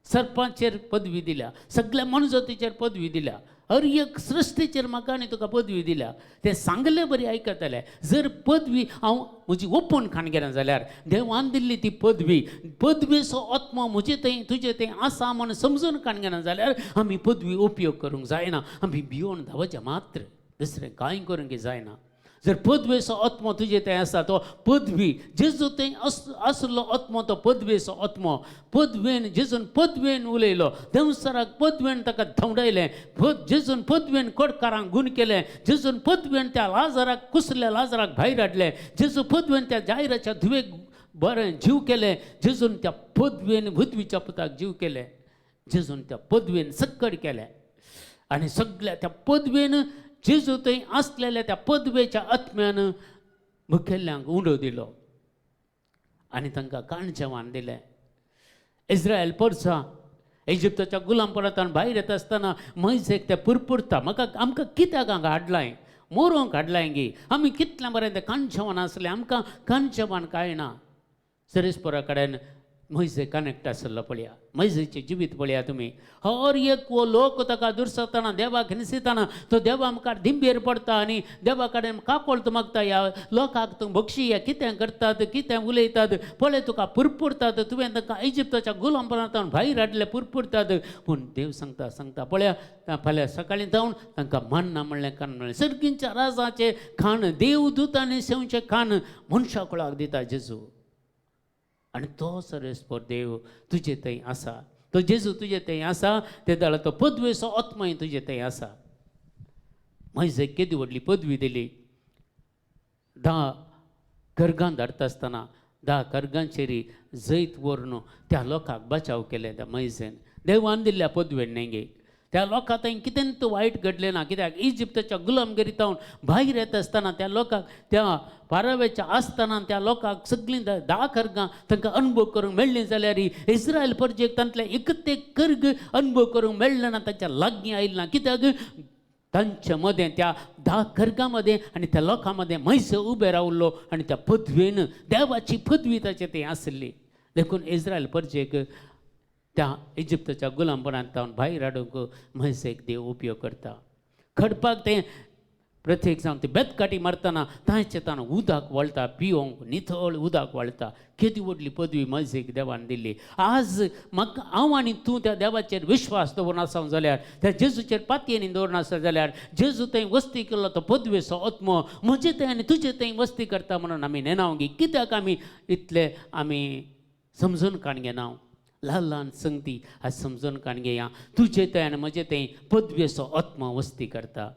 सरपांचेर पदवी दिल्या, सगळ्या मनजातीचेर पदवी दिल्या, हर एक सृश्टीचेर म्हाका आनी तुका पदवी दिल्या. तें सांगले बरी आयकतले. जर पदवी हांव म्हजी ओपन खाण गेलें जाल्यार देवान दिल्ली ती पदवी, पदवेचो आत्मो म्हजे थंय तुजे थंय आसा म्हूण समजून खाण गेलें जाल्यार आमी पदवी उपयोग करूंक जायना. आमी भियोन धांवचें मात्र, दुसरें कांय करूंक जायना. जर पदवेचो आत्मो तुजे थंय आसा, तो पदवी जेजू थंय आसलो आत्मो, तो पदवेचो आत्मो. पदवेन जेजून पदवेन उलयलो, देंवसाराक पदवेन ताका धांवडायलें, जेजून पदवेन कोडकारांक गूण केलें, जेजून पदवेन त्या लाजराक कुसल्या लाजराक भायर हाडलें, जेजू पदवेन त्या जायराच्या धुवेक बरें जीव केलें, जेजून त्या पदवेन बुदवीच्या पुताक जीव केलें, जेजून त्या पदवेन सक्कड केलें. आनी सगळ्या त्या पदवेन जेजू थंय आसलेल्या त्या पदवेच्या आत्म्यान मुखेल्यांक उंडो दिलो आनी तांकां काणजेवान दिलें. इस्रायल परसा इजिप्ताच्या गुलामपणांत भायर येता आसतना मोयजेक ते पुरपुरता, म्हाका आमकां कित्याक हांगा हाडलाय, मोरोंक हाडलाय गी, आमी कितल्या बरें तें कानशेवान आसलें, आमकां कानशेवान कांय ना. सरेस्परा कडेन मोयजे कनेक्ट आसलो पळया, मोयजेचें जिवीत पळया तुमी. हर एक हो लोक ताका दुरसतना, देवाक हिणसितना तो देवा मुखार दिंबेर पडटा आनी देवा कडेन काकोळत मागता, ह्या लोकांक तूं बक्षी, ह्या कितें करतात कितें उलयतात पळय, तुका पुरपुरतात, तुवें तांकां इजिप्ताच्या गुलामपणांत भायर हाडले, पुरपुरतात. पूण देव सांगता सांगता पळया, फाल्यां सकाळीं जावन तांकां मान्ना म्हणलें खाण म्हणलें, सर्गींच्या राजाचें खाण, देवदूतांनी सेवचें खाण मनशा कुळाक दिता जेजू. आनी तो सर्वेस्पर देव तुजे थंय आसा, तो जेजू तुजे थंय आसा, ते जाल्यार तो पदवेचो आत्मय तुजे थंय आसा. मोयजेक केदी व्हडली पदवी दिली. 10 खर्गां धाडटा आसतना 10 खर्गांचेर जैत व्हरून त्या लोकांक बचाव केले त्या मोयजेन, देवान दिल्ल्या पदवेन न्ही. त्या लोकां थंय कितेंच वायट घडलें ना, कित्याक इजिप्ताच्या गुलामगिरींत भायर येता आसतना त्या लोकांक, त्या पाराव्याच्या आसतना त्या लोकांक सगळीं 10 खर्गां तांकां अनुभव करूंक मेळ्ळीं जाल्यार इस्रायल परजेक तांतले एकच एक कर्ग अनुभव करूंक मेळ्ळें ना, तांच्या लागीं आयलें ना. कित्याक तांचे मदें त्या 10 खर्गां मदें आनी त्या लोकां मदें म्हैस उबे रावलो आनी त्या पदवेन, देवाची पदवी ताचे थंय आसली. देखून इस्रायल परजेक त्या इजिप्ताच्या गुलामपणांत भायर हाडूंक म्हैसेक देव उपयोग करता. खडपाक तें प्रत्येक जावन ते बेतकाटी मारतना तांचे ताण उदक वळटा, पिवंक नितळ उदक वळटा. केदी व्हडली पदवी म्हैसेक देवान दिल्ली. आज म्हाका हांव आनी तूं त्या देवाचेर विश्वास दवरून आसा जाल्यार, त्या जेजूचेर पातयेनी दवरून आसा जाल्यार, जेजू थंय वस्ती केल्लो तो पदवेचो आत्मो म्हजे थंय आनी तुजे थंय वस्ती करता म्हणून आमी नेणावगी. कित्याक आमी इतले आमी समजून काण घेना? ल्हान ल्हान संगती आज समजून काण घेया. तुजे थंय आनी म्हजे थंय पदवेचो आत्मो वस्ती करता.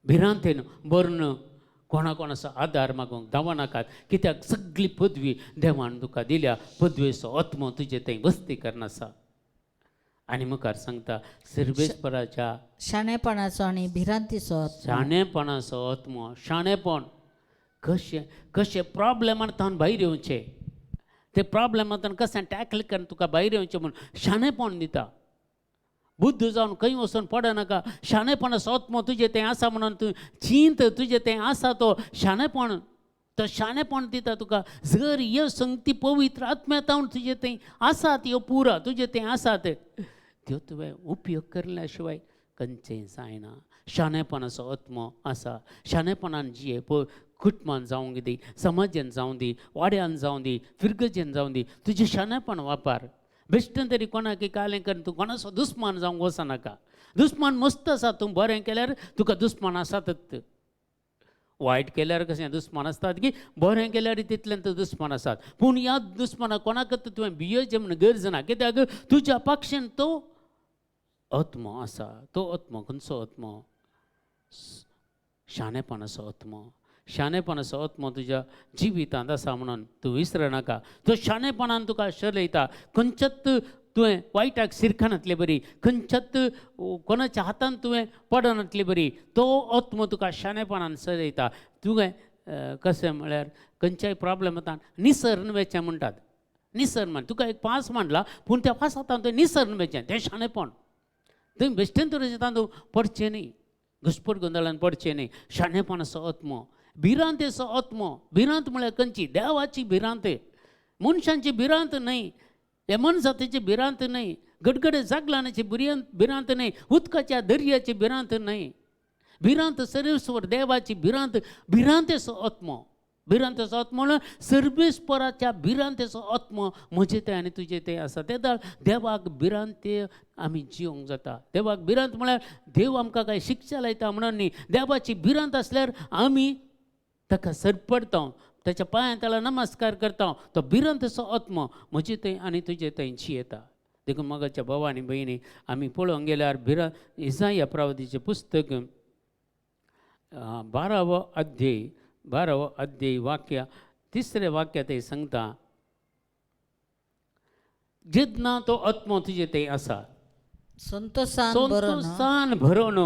भिरांतेन बर्ण कोणा कोणाचो आदार मागूंक धांवनाकात, कित्याक सगळी पदवी देवान तुका दिल्या. पदवेचो आत्मो तुजे थंय वस्ती करनासा. आनी मुखार सांगता सर्वेस्पराच्या शाणेपणाचो आनी भिरांतीचो आत्मो. शाणेपणाचो आत्मो. शाणेपण कशें कशें प्रॉब्लेमांत भायर येवचें, ते प्रॉब्लेमांत कशें टॅकल करून तुका भायर येवचें म्हूण शाणेपण दिता. बुद्ध जावन खंय वचून पडनाका. शाणेपणाचो आत्मो तुजें तें आसा म्हणून तूं चिंत, तुजें तें आसा तो शाणेपण, तो शाणेपण दिता तुका. जर ह्यो संगती पवित्र आत्म्यातावन तुजें थंय आसात, ह्यो पुरा तुजें थंय आसात, त्यो तुवें उपयोग करल्या शिवाय खंयचें जायना. शाणेपणाचो आत्मो आसा. शाणेपणान जिये, कुटुंबान जावंक दी, समाजान जावं दी, वाड्यान जावं दी, फिरगजेन जावं दी, तुजें शाणेपण वापर. बेश्टें तरी कोणाक कालें करून तूं कोणाचो दुस्मान जावंक वचनाका. दुस्मान मस्त आसा, तूं बरें केल्यार तुका दुस्मान आसातच, वायट केल्यार कशें दुस्मान आसतात की बरें केल्यार तितल्यान तूं दुस्मान आसात. पूण ह्या दुस्मानाक कोणाकच तुवें भियोचें म्हूण गरज ना, कित्याक तुज्या पक्षान तो आत्मो आसा. तो आत्मो खंयचो आत्मो? शाणेपणाचो आत्मो. शाणेपणाचो आत्मो तुज्या जिवितांत आसा म्हणून तूं विसरनाका. तो शाणेपणान तुका शरयता. खंयच्याच तुवें वायटाक सिरखनातले बरी, खंयच्याच कोणाच्या हातान तुवें पडनातले बरी, तो आत्मो तुका शाणेपणान सरयता. तुवें कशें म्हळ्यार खंयच्याय प्रॉब्लेमांत निसर्न वेचें म्हणटात. निसर्न म्हण तुका एक पास मांडला, पूण त्या पासांत तुवें निसर्न वेचें, तें शाणेपण. तुवें बेश्टेन तरेचें तातूंत पडचें न्ही, घुसपट गोंदळान पडचें न्ही. शाणेपणाचो आत्मो, भिरांतेचो आत्मो. भिरांत म्हळ्यार खंयची? देवाची भिरांत, मनशांची भिरांत न्हय, हे मनजातीची भिरांत न्हय, गडगडे जागलानाची भिरांत न्हय, उदकाच्या दर्याची भिरांत न्हय. भिरांत सर्वेस्वर देवाची भिरांत, भिरांतेचो आत्मो. भिरांतेचो आत्मो म्हणल्यार सर्वेस्पराच्या भिरांतेचो आत्मो म्हजे ते आनी तुजे ते आसा. ते देवाक भिरांते आमी जिवंक जाता. देवाक भिरांत म्हळ्यार देव आमकां कांय शिक्षा लायता म्हणून न्ही. देवाची भिरांत आसल्यार आमी ताका सरपडटा, ताच्या पांयां ताका नमस्कार करता. तो भिरांतेचो आत्मो म्हजे थंय आनी तुजे थंय जियेता. देखून मोगाच्या भाव आनी भयणी आमी पळोवंक गेल्यार भिरांत इजाया प्रवादीचें पुस्तक 12वो अध्याय, 12वो अध्याय वाक्य 3रे वाक्य ते सांगता, जेन्ना तो आत्मो तुजे थंय आसा संतोषान संतोषान भरोन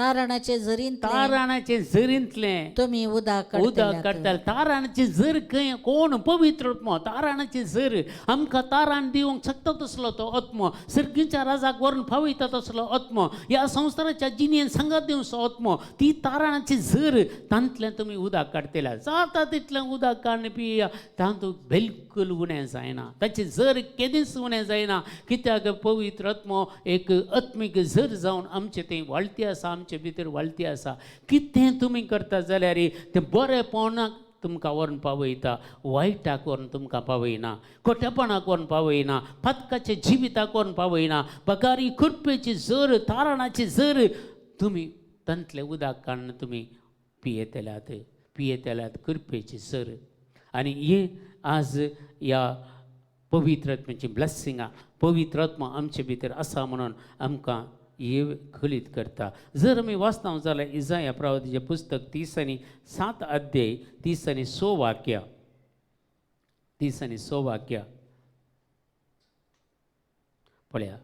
तारणाचे जरींतलें ताराणाचे जरींतलें तुमी उदक उदक काडटल्यात. काडटाले. ताराणाची जर खंय कोण पवित्र आत्मो, ताराणाची जर आमकां ताराण दिवंक शकता तसलो तो आत्मो, सर्गीच्या राजाक व्हरून पावयता तसलो आत्मो, ह्या संवसाराच्या जिणेन सांगात दिवचो आत्मो, ती ताराणाची जर तांतल्यान तुमी उदक काडटले. जाता तितलें उदक काडून पिया, तातूंत बिलकूल उणें जायना, ताची जर केदींच उणें जायना. कित्याक पवित्र आत्मो एक आत्मीक जर जावन आमचे थंय वाळटी आसा, आमचे भितर वाळटी आसा. कितें तुमी करता जाल्यार तें बरेपणाक तुमकां व्हरून पावयता, वायटाक व्हरून तुमकां पावयना, खोटेपणाक व्हरून पावयना, पातकाच्या जिविताक व्हरून पावयना. बगारी कृपेची जर, तारणाची जर तुमी तांतलें उदक काडून तुमी पियेतल्यात, पियेतल्यात कृपेची सर. आनी हे आज ह्या पवित्र आत्म्याची ब्लेसिंगां, पवित्र आत्मा आमचे भितर आसा म्हणून आमकां हे कळीत करता. जर आमी वाचता जाल्यार इजाया प्रवादीचें पुस्तक 37 अध्याय 36 वाक्य, 36 वाक्य पळया.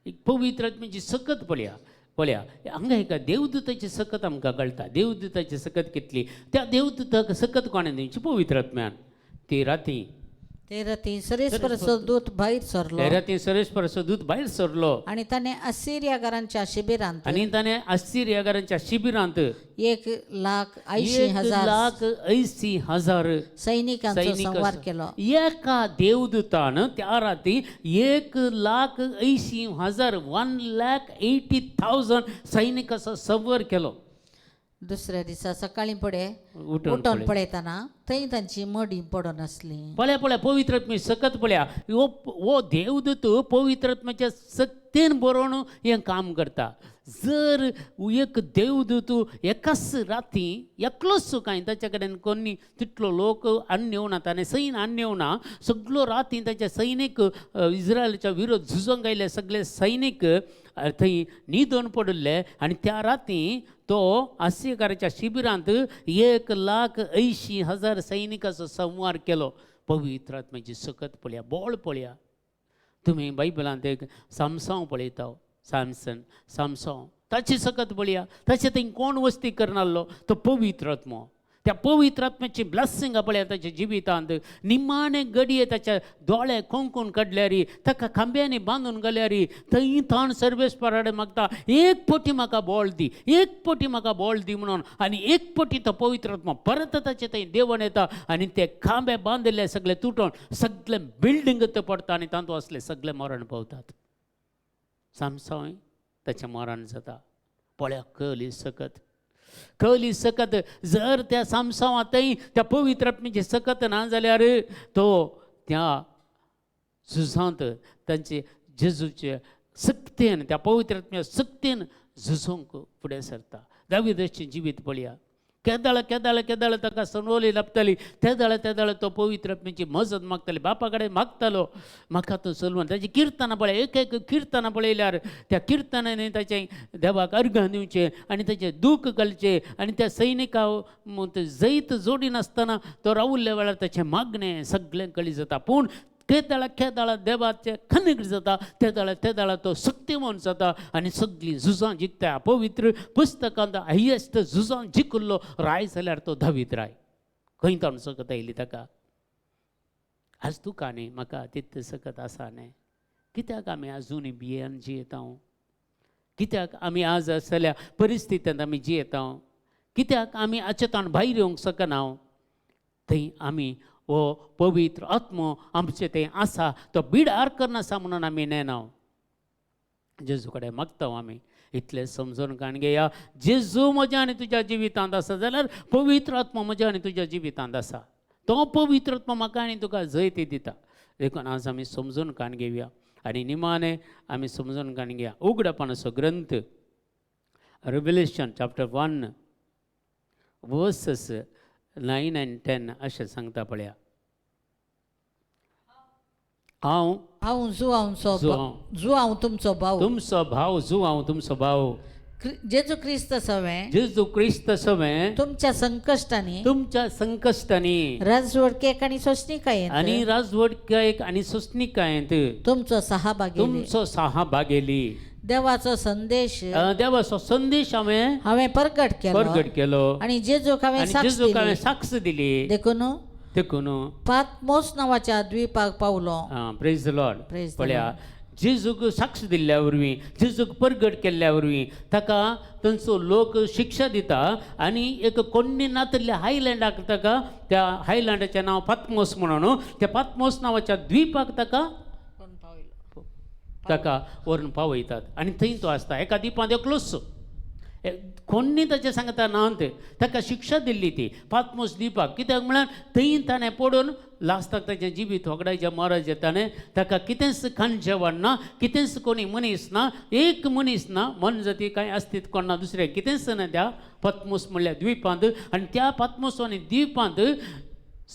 एक पवित्र आत्म्याची सकत पळया, पळया हांगा एका देवदूताची सकत आमकां कळटा. देवदूताची सकत कितली, त्या देवदूताक सकत कोणें दिवची? पवित्र आत्म्यान. ती राती ते राती सरेस्वराचो दूत भायर सरलो ते राती सरेस्वराचो दूत भायर सरलो आनी ताणें असिरियागारांच्या शिबिरांत आनी ताणें असिरियागारांच्या शिबिरांत 1,80,000 1,80,000 सैनिकांचो सैनिक संहार केलो. एका देवदूतान त्या राती 1,80,000, 1,80,000 सैनिकाचो संवर केलो. दुसऱ्या दिसा सकाळीं फुडें उठून उठून पळयतना थंय तांची मडीं पडून आसलीं. पळया पळया पवित्र आत्मे सकत पळया, हो हो देवदूत पवित्र आत्म्याच्या सक्तेन बरोवन हें काम करता. जर एक देवदूत एकाच राती एकलोच कांय ताच्या कडेन कोणी तितलो लोक आण्ण ना, ताणें सैन आण्ण ना, सगलो राती ताचे सैनीक इस्रायलाच्या विरोध झुजोंक आयले सगळे सैनीक थंय न्हिदोन पडिल्ले आनी त्या राती तो आस्यकाराच्या शिबिरांत 1,80,000 सैनिकाचो संवार केलो. पवित्र आत्म्याची सकत पळया, बोळ पळया. तुमी बायबलांत एक सामसांव पळयता, सामसन, सामसांव ताची सकत पळया, ताचे थंय कोण वस्ती करनासलो, तो पवित्र आत्मो. त्या पवित्र आत्म्याची ब्लेसिंग पळया ताच्या जिवितांत. निमाणे घडये ताच्या दोळे कोंकून काडल्यार, ताका खांब्यांनी बांदून घाल्यार, थंय ताण सर्वेस्परा कडेन मागता, एक पटी म्हाका बोळ दी, एक पटी म्हाका बोळ दी म्हणून. आनी एक पटी तो पवित्र आत्मो परत ताचे थंय देवण येता आनी ते खांबे बांदिल्ले सगळे तुटोन सगळे बिल्डींग ते पडटा आनी तातूंत आसले सगळे मरण पावतात. सामसांव ताचें मरण जाता. पळया कली सकत, कली सकत. जर त्या सामसांवांतय त्या पवित्र आत्म्याची सकत ना जाल्यार तो त्या झुजांत तांचे जेजूचे सक्तेन, त्या पवित्र आत्म्या सक्तेन झुजोंक फुडें सरता. दाविदाचें जिवीत पळया, केदाळ केदाळ केदाळ ताका सणवली लाबताली, तेदाळ तेदाळ तो पवित्र आत्म्याची मजत मागताली, बापा कडेन मागतालो म्हाका तो चलवन. ताची किर्तनां पळय, एक एक किर्तनां पळयल्यार त्या किर्तनांनी ताचें देवाक अर्घां दिवचें आनी ताचें दूख घालचें आनी त्या सैनिका जैत जोडिनासतना तो रावल्ल्या वेळार ताचें मागणें सगळें कळी जाता. पूण केदाळा केदाळा देवाचें कनेक्ट जाता, तेदाळा तेदाळा तो सक्तिमान जाता आनी सगळीं झुजां जिखता. पवित्र पुस्तकांत हायेस्ट झुजां जिखिल्लो राय जाल्यार तो दावीद राय. खंय ताणून सकत आयली ताका? आज तुका न्ही म्हाका तितलें सकत आसा न्ही, कित्याक आमी आजुनूय भियेन जियेता? कित्याक आमी आज आसल्या परिस्थितींत आमी जियेता? कित्याक आमी आचेतान भायर येवंक शकना? थंय आमी हो पवित्र आत्मो आमचे थंय आसा, तो बिडार करनासा म्हणून आमी नेना. जेजू कडेन मागता आमी इतलें समजून काण घेया, जेजू म्हज्या आनी तुज्या जिवितांत आसा जाल्यार पवित्र आत्मो म्हज्या आनी तुज्या जिवितांत आसा. तो पवित्र आत्मो म्हाका आनी तुका जैती दिता. देखून आज आमी समजून काण घेवया आनी निमाणें आमी समजून काण घेया उगडापणाचो ग्रंथ Revelation chapter 1 verses 9 and 10 अशें सांगता पळया. हांव हांव जुआंवचो जुआंव तुमचो भाव, तुमचो भाव, जुआंव तुमचो भाव, जेजू क्रिस्त सवें जेजू क्रिस्त सवें तुमच्या संकश्टांनी तुमच्या संकश्टांनी राजवटकेक आनी सोंसणीकायेंत आनी राजवटकायेक आनी सोंसणीकायेंत तुमचो सहभागी तुमचो सहाभागेली. देवाचो संदेश देवाचो संदेश हांवें हांवें परगट केलो परगट केलो आनी जेजूक हांवें आनी साक्ष जेजूक हांवें दिली. साक्ष दिली. देखून देखून पातमोस नांवाच्या द्वीपाक पावलो. Praise the lord. Praise the पळया, जेजूक साक्ष दिल्ल्या वरवीं, जेजूक परगट केल्ल्या वरवीं ताका थंयचो लोक शिक्षा दिता आनी एक कोण्णी नातिल्ल्या हायलँडाक ताका, त्या हायलँडाचें नांव पातमोस म्हणून, त्या पातमोस नांवाच्या द्वीपाक ताका ताका व्हरून पावयतात आनी थंय तो आसता एका द्वीपांत एकलोच. कोण्णी ताचें सांगता ना तें ताका शिक्षा दिल्ली ती पातमोस द्वीपाक. कित्याक म्हळ्यार थंय ताणें पडून लास्टाक ताचें जिवीत होगडायचें मरज ताणें. ताका कितेंच खाण जेवण ना, कितेंच कोणी मनीस ना, एक मनीस ना, मनजाती कांय अस्तित्व कोण ना, दुसरें कितेंच ना त्या पातमोस म्हणल्या द्वीपांत. आनी त्या पातमोस आनी द्वीपांत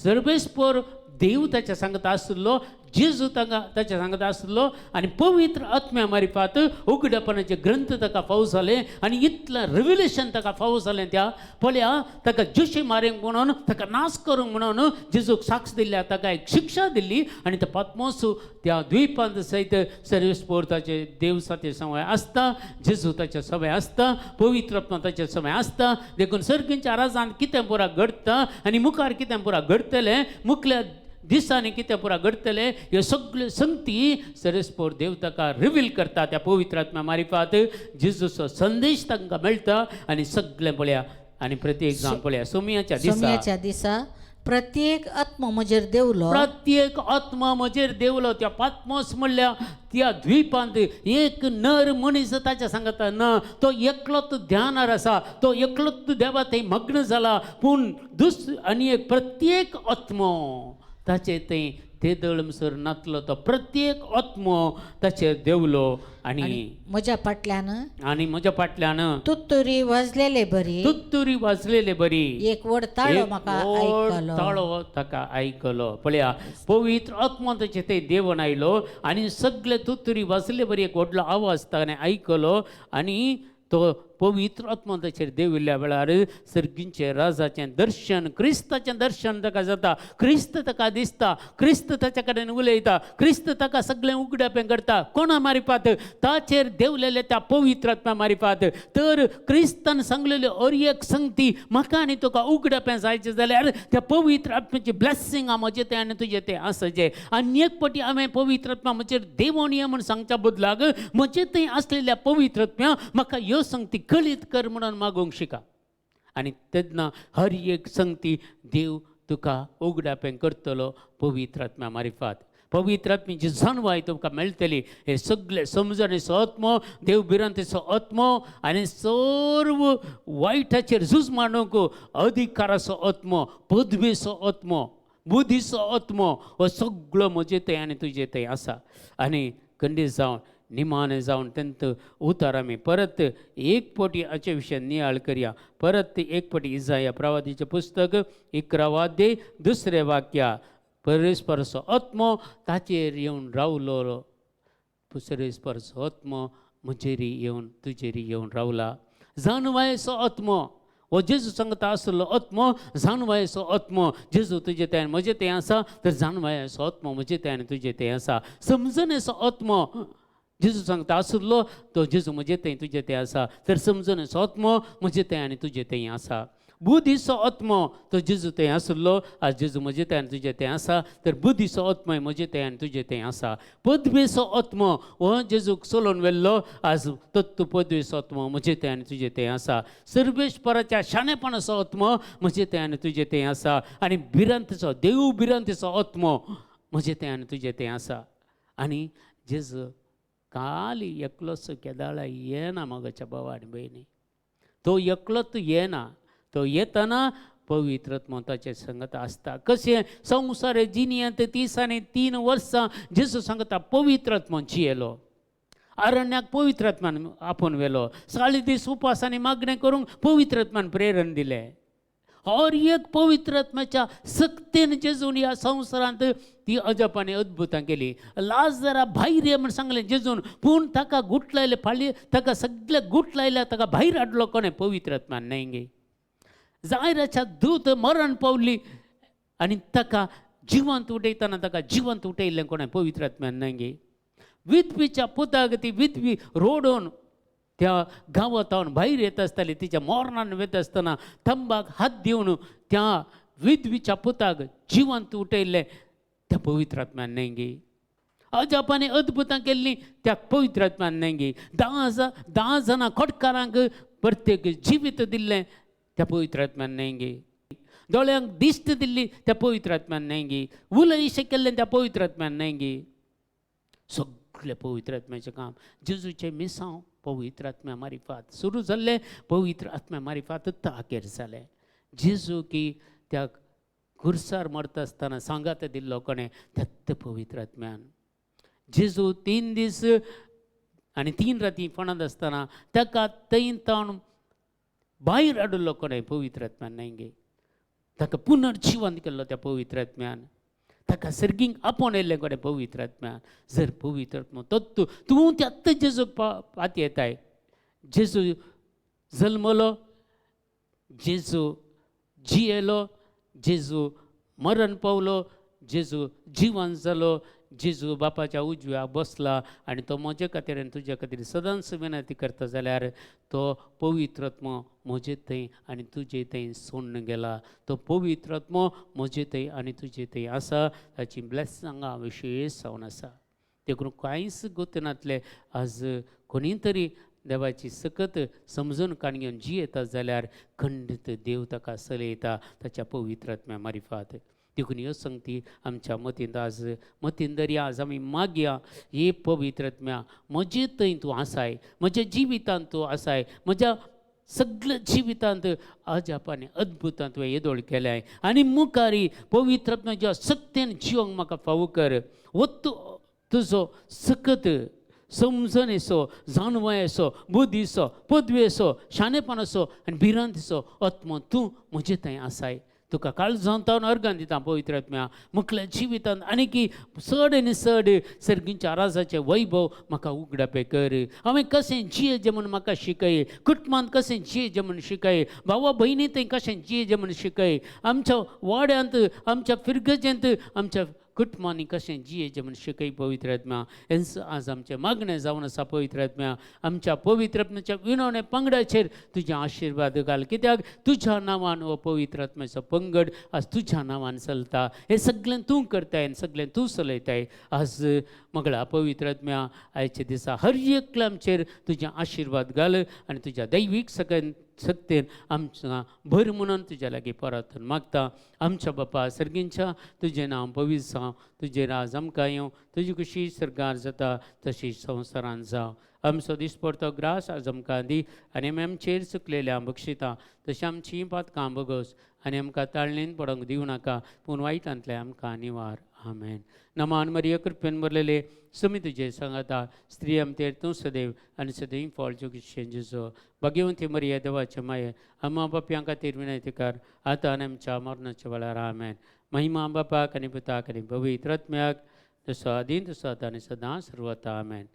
सर्वेस्पर देव ताच्या सांगता आशिल्लो, जेजू ताका ताच्या सांगता आशिल्लो आनी पवित्र आत्म्या मारिफात उगडपणाचे ग्रंथ ताका फावो जाले आनी इतलें रिविलेशन ताका फावो जालें. त्या पळया ताका जोशी मारूंक म्हणून, ताका नाश करूंक म्हणून जेजूक साक्ष दिल्ल्या ताका एक शिक्षा दिल्ली आनी त्या पातमोस त्या द्वीपांत सयत सर्वेस्पर ताचे देव ताचे समय आसता, जेजू ताचे समय आसता, पवित्र आत्मा ताचे समय आसता. देखून सर्गींच्या राजान कितें पुरा घडटा आनी मुखार कितें पुरा घडटलें, मुखल्या दिसांनी कितें पुरा घडटलें, ह्यो सगल्यो संगती सर्वेस्पर देव ताका रिवील करता त्या पवित्र आत्म्या मारिफात. जेजूचो संदेश तांकां मेळटा आनी सगळें पळया आनी प्रत्येक जाण पळया सोमयाच्या दिसा, सोमयाच्या दिसा प्रत्येक आत्मो म्हजेर देवलो, प्रत्येक आत्मा म्हजेर देवलो. त्या पातमोस म्हणल्या त्या द्वीपांत एक नर मनीस ताच्या सांगता ना, तो एकलोच ध्यानार आसा, तो एकलोच देवा थंय मग्न जाला. पूण दुस आनी एक प्रत्येक आत्मो ताचे थंय तेदळ सर नातलो, तो प्रत्येक आत्मो ताचेर देवलो आनी म्हज्या फाटल्यान आनी म्हज्या फाटल्यान तुत्तुरी वाजलेले बरी, तुत्तुरी वाजलेले बरी एक व्हड ताळो म्हाका आयकलो. ताळो ताका आयकलो. पळया पवित्र आत्मा ताचे थंय देवन आयलो आनी सगळे तुत्तुरी वाजले बरी एक व्हडलो आवाज ताणें आयकलो आनी तो पवित्र आत्मा ताचेर देविल्ल्या वेळार सर्गींचे राजाचें दर्शन, क्रिस्ताचें दर्शन ताका जाता. क्रिस्त ताका दिसता, क्रिस्त ताच्या कडेन उलयता, क्रिस्त ताका सगळें उगडापें करता. कोणा मारिफात? ताचेर देवलेले त्या पवित्र आत्मा मारिफात. तर क्रिस्तान सांगलेल्यो हर एक संगती म्हाका आनी तुका उगडापें जायचें जाल्यार त्या पवित्र आत्म्याची ब्लेसिंग म्हजें तें आनी तुजें तें आसचें. आनी एक पटी हांवें पवित्र आत्मा म्हजेर देवोन ये म्हूण सांगच्या बदलाक म्हजें थंय आसलेल्या पवित्र आत्म्या म्हाका ह्यो संगती कळीत कर म्हणून मागूंक शिका. आनी तेन्ना हर एक संगती देव तुका उगडापें करतलो पवित्र आत्म्या मारिफात. पवित्र आत्म्याची जाणवाय तुमकां मेळटली. हे सगळे समजणेचो आत्मो, देव भिरांतेचो आत्मो आनी सर्व वायटाचेर झूज मांडूंक अधिकाराचो आत्मो, पदवेचो आत्मो, बुद्धीचो आत्मो, हो सगळो म्हजे थंय आनी तुजे थंय आसा. आनी खंडीत जावन निमाणें जावन तेंत उतार आमी परत एक पटी हाचे विशय नियाळ करया. परत एक पटी इजाया प्रवादीचें पुस्तक 11 अध्याय 2 वाक्या, परस्परचो आत्मो ताचेर येवन रावलो, परस्परचो आत्मो म्हजेर येवन तुजेर येवन रावला. जाणवायेचो आत्मो, हो जेजू सांगता आसलो आत्मो, जाणवायेचो आत्मो जेजू तुजे थंय म्हजे थंय आसा, तर जाणवायेचो आत्मो म्हजे थंय आनी तुजे थंय आसा. समजणेचो आत्मो जेजू सांगता आसलो तो जेजू म्हजे थंय तुजे थंय आसा, तर समजणेचो आत्मो म्हजे थंय आनी तुजे थंय आसा. बुद्धीचो आत्मो तो जेजू थंय आसलो, आज जेजू म्हजे थंय आनी तुजे थंय आसा, तर बुद्धीचो आत्मो म्हजे थंय आनी तुजे थंय आसा. पदवेचो आत्मो हो जेजूक चलोवन व्हेल्लो, आज तत्व पदवेचो आत्मो म्हजे थंय आनी तुजे थंय आसा. सर्वेस्पराच्या शाणेपणाचो आत्मो म्हजे थंय आनी तुजे थंय आसा. आनी भिरांतेचो, देव भिरांतेचो आत्मो म्हजे थंय आनी तुजे थंय आसा. आनी जेजू काली एकलोच केदाळा येना मगच्या भावा आनी भयणी, तो एकलोच येना, तो येतना पवित्र आत्मो ताचे संगत आसता. कशें संवसार जिणेंत 30 आनी 3 वर्सां जेजू सांगता पवित्र आत्मो जियेलो, अरण्याक पवित्र आत्मान आपोवन व्हेलो, 40 दीस उपास आनी मागणें करूंक पवित्र आत्मान प्रेरण दिलें. हर एक पवित्र आत्म्याच्या सक्तेन जेजून ह्या संवसारांत ती अजापांनी अद्भुतां केली. लाजरा भायर ये म्हण सांगलें जेजून, पूण ताका गुट लायले फाळी, ताका सगळे गुट लायल्या, ताका भायर हाडलो कोणें? पवित्र आत्म्यान न्हय गे. जायराच्या दूत मरण पावली आनी ताका जिवंत उठयतना ताका जिवंत उठयल्लें कोणें? पवित्र आत्म्यान न्हय गे. विधवीच्या पुताक ती विधवी रोडून त्या गांवांत भायर येत आसताली, तिच्या मोरणान वयता आसतना थंबाक हात दिवन त्या विधवीच्या पुताक जिवंत उठयल्लें त्या पवित्र आत्म्यान न्हय गे. अजापांनी अद्भुतां केल्लीं त्या पवित्र आत्म्यान न्हय गे. 10 जाणां खोटकारांक प्रत्येक जिवीत दिल्लें त्या पवित्र आत्म्यान न्हय गे. दोळ्यांक दिश्ट दिल्ली त्या पवित्र आत्म्यान न्हय गे. उलयशें केल्लें त्या पवित्र आत्म्यान न्हय गे. सगळें पवित्र आत्म्याचें काम. जेजूचें मिसांव पवित्र आत्म्या मारिफात सुरू जाल्लें, पवित्र आत्म्या मारिफात ताकेर जालें. जेजू की त्या खुर्सार मरता आसतना सांगात दिल्लो कोणें? त्याच पवित्र आत्म्यान. जेजू 3 दीस आनी 3 राती फोंडांत आसतना ताका थंय तावन भायर हाडिल्लो कोणें? पवित्र आत्म्यान न्हय गे. ताका पुनर्जिवंत केल्लो त्या पवित्र आत्म्यान. ताका सर्गींक आपोवन येयल्लें कोणें? पवित्र आत्म्यान. जर पवित्र आत्मो तत्व तूं त्याच जेजूक पात येताय. जेजू जल्मलो, जेजू जियेलो, जेजू मरण पावलो, जेजू जिवन जालो, जेजू बापाच्या उजव्या बसला आनी तो म्हजे खातीर आनी तुज्या खातीर सदांच विनंती करता जाल्यार तो पवित्र आत्मो म्हजे थंय आनी तुजे थंय सोडून गेला. तो पवित्र आत्मो म्हजे थंय आनी तुजे थंय आसा. ताची ब्लेसिंगां विशेश जावन आसा. देखून कांयच गोतनांतले आज कोणी तरी देवाची सकत समजून काण घेवन जियेता जाल्यार खंडीत देव ताका चलयता ताच्या पवित्र आत्म्या मारिफात. देखून ह्यो संगती आमच्या मतींत आज मतीन दरया. आज आमी मागया, हे पवित्र आत्म्या म्हजे थंय तूं आसाय, म्हज्या जिवितांत तूं आसाय, म्हज्या सगळ्या जिवितांत अजापांनी अद्भुतांत तुवें येदोळ केल्याय आनी मुखारी पवित्र आत्म्याच्या सक्तेन जिवंक म्हाका फावो कर. वत्तू तुजो सकत समजणेचो, जाणवायेचो, बुद्धीचो, पदवेचो, शाणेपणाचो आनी भिरांतीचो आत्मो तूं म्हजे थंय आसाय. तुका काळजांत अर्गान दिता पवित्र आत्म्या. मुखल्या जिवितांत आनीकी चड आनी चड सर्गींच्या राजाचें वैभव म्हाका उगडापें कर. हांवें कशें जियेचें म्हूण म्हाका शिकय, कुटुंबांत कशें जियेचें म्हूण शिकय, भावा भयणी थंय कशें जियेचें म्हूण शिकय, आमच्या वाड्यांत, आमच्या फिरगजेंत, आमच्या कुटुंबांनी कशें जियेचें म्हूण शिकय पवित्र आत्म्या. हेंच आज आमचें मागणें जावन आसा पवित्र आत्म्या. आमच्या पवित्र आत्म्याच्या विनवणे पंगडाचेर तुजे आशिर्वाद घाल, कित्याक तुज्या नांवान हो पवित्र आत्म्याचो पंगड आज तुज्या नांवान चलता. हें सगळें तूं करताय आनी सगळें तूं चलयताय. आज मगळा पवित्र आत्म्या आयच्या दिसा हर एकल्या आमचेर तुजे आशिर्वाद घाल आनी तुज्या दैवीक सक्तेन आमच्या भर म्हणून तुज्या लागीं परतून मागता. आमच्या बापा सर्गींच्या तुजें नांव पवित्र जावं, तुजें राज आमकां येवं, तुजी खुशी सर्गार जाता तशी संवसारान जावं. आमचो दिसपडतो ग्रास आज आमकां दी आनी आमी आमचेर चुकलेल्या बक्षिता तशें आमचीं पातकां बगस आनी आमकां ताळणेन पडोंक दिवं नाका, पूण वायटांतलें आमकां निवार. आमेन. नमान मरिया, कृपेन भरलेले, सुमी तुजे सांगाता, स्त्री आमतेर तूं सदैव आनी सदैव फळ जोगेशें जेजो. भाग्यवंती मरिया, देवाचे माये, आमा बापयां खातीर विनंती कर, आतां आनी आमच्या मरणाच्या वेळार. आमेन. महिमा बापाक आनी पुताक आनी पवित्र आत्म्याक, जसो आदीं तसो आतां आनी सदां सर्वता. आमेन.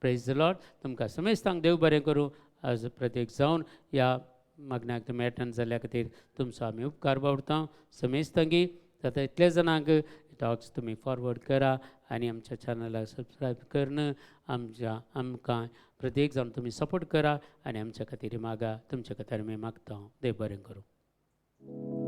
Praise the Lord. तुमकां समेस्तांक देव बरें करूं. आज प्रत्येक जावन ह्या मागण्याक तुमी एटंड जाल्ल्या खातीर तुमचो आमी उपकार बावडता. समेस्तांगी जाता इतले जाणांक टॉक्स तुमी फॉरवर्ड करा आनी आमच्या चॅनलाक सबस्क्रायब करून आमकां प्रत्येक जाण तुमी सपोर्ट करा आनी आमच्या खातीर मागा. तुमच्या खातीर आमी मागता. देव बरें करूं.